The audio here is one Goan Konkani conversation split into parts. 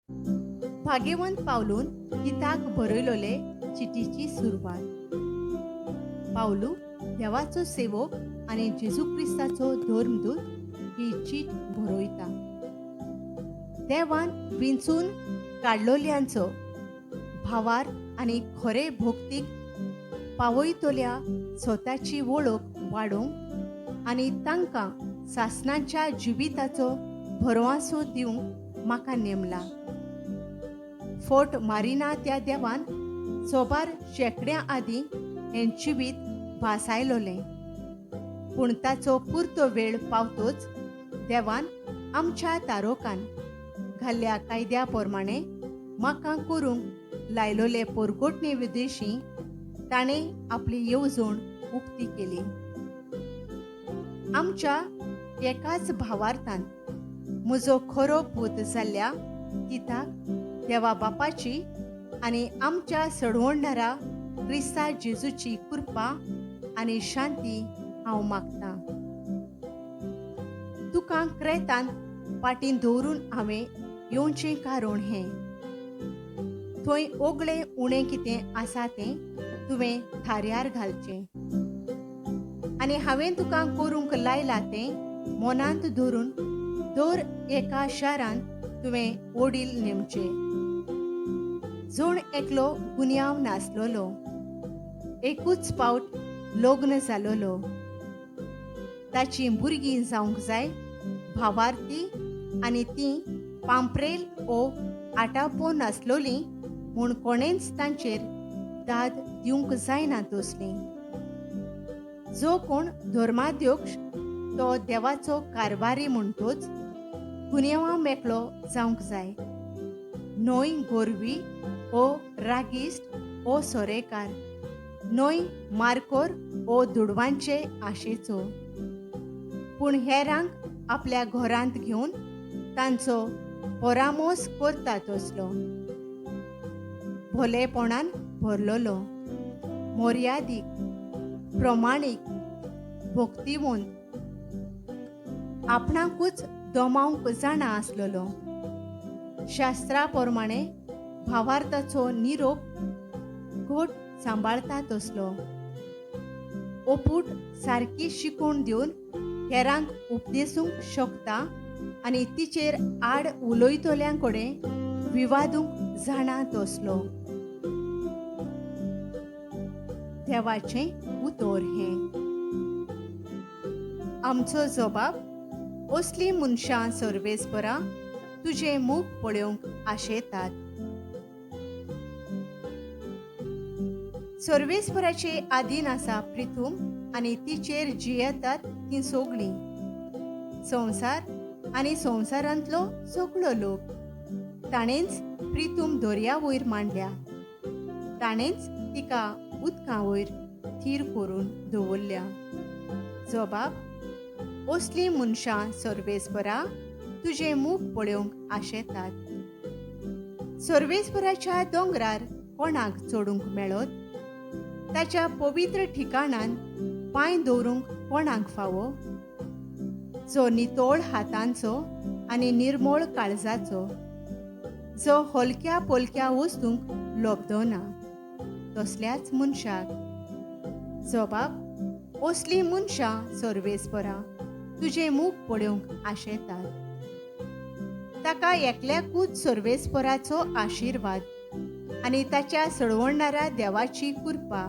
भाग्यवंत पावलून तिताक बरयलोले चिटीची सुरवात. पावलू देवाचो सेवक आनी जेजू क्रिस्ताचो धर्मदूत ही चीट बरयता. देवान विंचून काडलोल्यांचो भावार आनी खरे भोक्तीक पावयतल्या स्वताची वळख वाडोवंक आनी तांकां सासणाच्या जिविताचो भरवासो दिवंक म्हाका नेमला. फोट मारिना त्या देवान सोबार शेंकड्यां आदीं हें जिवीत भासायलोलें, पूण ताचो पुरतो वेळ पावतोच देवान आमच्या तारोकान घाल्ल्या कायद्या प्रमाणे म्हाका करूंक लायलोले पोरगोटणे विदेशी ताणें आपली येवजण उक्ती केली. आमच्या एकाच भावार्थान म्हजो खरो पूत जाल्ल्या तिताक देवा बापाची आनी आमच्या सडवणणारा क्रिस्ता जेजूची कृपा आनी शांती हांव मागतां. तुका क्रेतान पाटीन दवरून हांवें येवचें कारण हें, थंय ओगळें उणें कितें आसा तें तुवें थाऱ्यार घालचें आनी हांवें तुका करूंक लायलां तें मनांत धरून दर एका शारांत तुवें वडील नेमचे. जण एकलो गुन्यांव नासलोलो, एकूच पावट लग्न जालोलो, ताचीं भुरगीं जावंक जाय भावार्थी आनी तीं पांपरेल ओ आटापो नासलोलीं म्हूण कोणेंच तांचेर दाद दिवंक जायना तसलीं. जो कोण धर्माध्यक्ष तो देवाचो कारभारी म्हणटोच गुन्यांवां मेकळो जावंक जाय, न्हय गोरवी ओ रागिस्ट ओ सोरेकार, न्हय मारकोर ओ दुडवांचे आशेचो, पूण हेरांक आपल्या घरांत घेवन तांचो परामोस करता तसलो, भोलेपणान भरलोलो, मर्यादीक, प्रमाणीक, भक्तिवंत, आपणाकूच दमावंक जाणा आसलेलो, शास्त्रा प्रमाणे भावार्थाचो निरोप घट सांबाळता तसलो, ओपूट सारकी शिकोवन दिवन हेरांक उपदेसूंक शकता आनी तिचेर आड उलयतल्यां कडेन विवादूंक जाणा तसलो. देवाचें उतर हें. आमचो जबाब असलीं मनशां सर्वेस्परा तुजें मुख पळोवंक आशेतात. सर्वेस्पराचे आदीन आसा प्रिथूम आनी तिचेर जियेतात तीं सगळीं, संवसार आनी संवसारांतलो सगळो लोक. ताणेंच प्रिथूम दर्या वयर मांडल्या, ताणेंच तिका उदका वयर थीर करून दवरल्या. जबाब असलीं मनशां सर्वेस्परा तुजें मुख पळोवंक आशेतात. सर्वेस्पराच्या दोंगरार कोणाक चडूंक मेळत? ताच्या पवित्र ठिकाणान पांय दवरूंक कोणाक फावो? जो नितोळ हातांचो आनी निर्मळ काळजाचो, जो हलक्या पोलक्या वस्तूंक लोबदना तसल्याच मनशाक. जबाब असलीं मनशां सर्वेस्परा तुजें मुख पळोवंक आशेतात. ताका एकल्याकूच सर्वेस्पराचो आशिर्वाद आनी ताच्या सळवणणारा देवाची कृपा.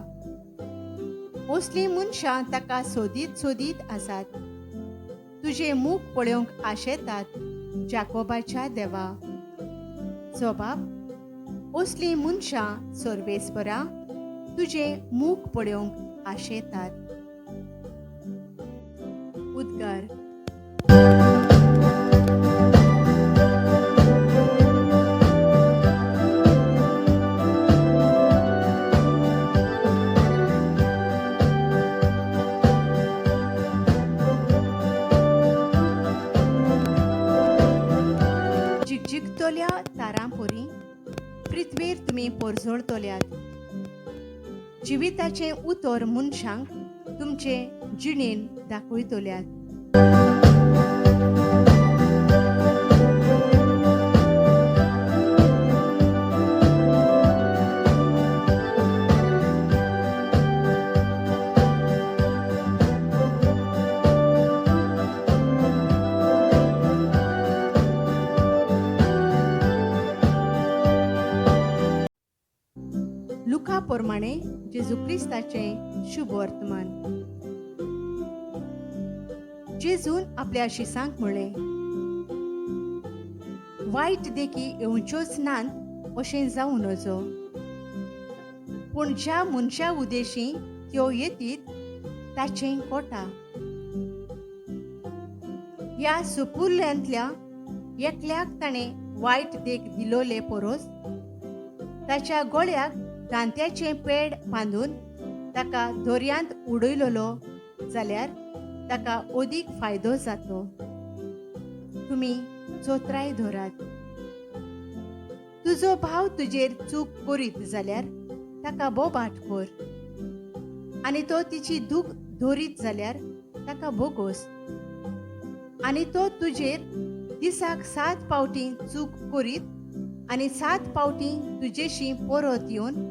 असलीं मनशां ताका सोदीत सोदीत आसात, तुजें मुख पळोवंक आशेतात जाकोबाच्या देवा. जबाब असलीं मनशां सर्वेस्परा तुजें मुख पळोवंक आशेतात. उद्गार. जिगजिगतल्या तारांपरी पृथ्वीर तुमी पोरजोळतल्यात. जिविताचें उतर मनशांक तुमचे जिणेन दाखयतल्यात. पोरमाणें जेजू क्रिस्ताचें शुभ वर्तमान. जेजून आपल्या शिसांक म्हणलें, वायट देखी येवच्योच नात अशें जावं नजो, पूण ज्या मनशा उदेशी त्यो येतीत ताचें कोटा. ह्या सुपुल्ल्यांतल्या एकल्याक ताणें वायट देख दिलोले पोरोस ताच्या गळ्याक दांत्याचें पेड बांदून ताका दर्यांत उडयलोलो जाल्यार ताका अदीक फायदो जातो. तुमी चोत्राय धरात. तुजो भाव तुजेर चूक करीत जाल्यार ताका बोबाट कर, आनी तो तिची दूख धरीत जाल्यार ताका बोगोस. आनी तो तुजेर दिसाक 7 फावटी चूक करीत आनी 7 फावटी तुजेशी परत येवन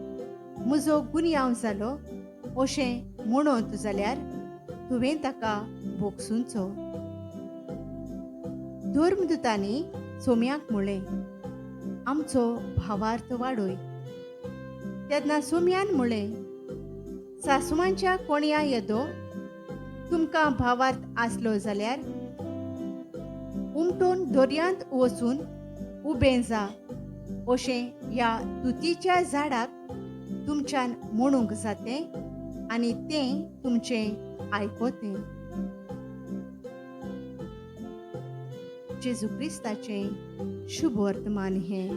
म्हजो गुन्यांव जालो अशें म्हणत जाल्यार तुवें ताका भोगसुचो. धर्मदुतांनी सोम्याक म्हणलें, आमचो भावार्थ वाडय. तेन्ना सोम्यान म्हणलें, सासवांच्या कोणया येदो तुमकां भावार्थ आसलो जाल्यार उमटून दर्यांत वचून उबें जा अशें ह्या तुतीच्या झाडाक तुमच्यान म्हणूंक जातें आनी तें तुमचें आयकतें. जेजू क्रिस्ताचें शुभ वर्तमान हें.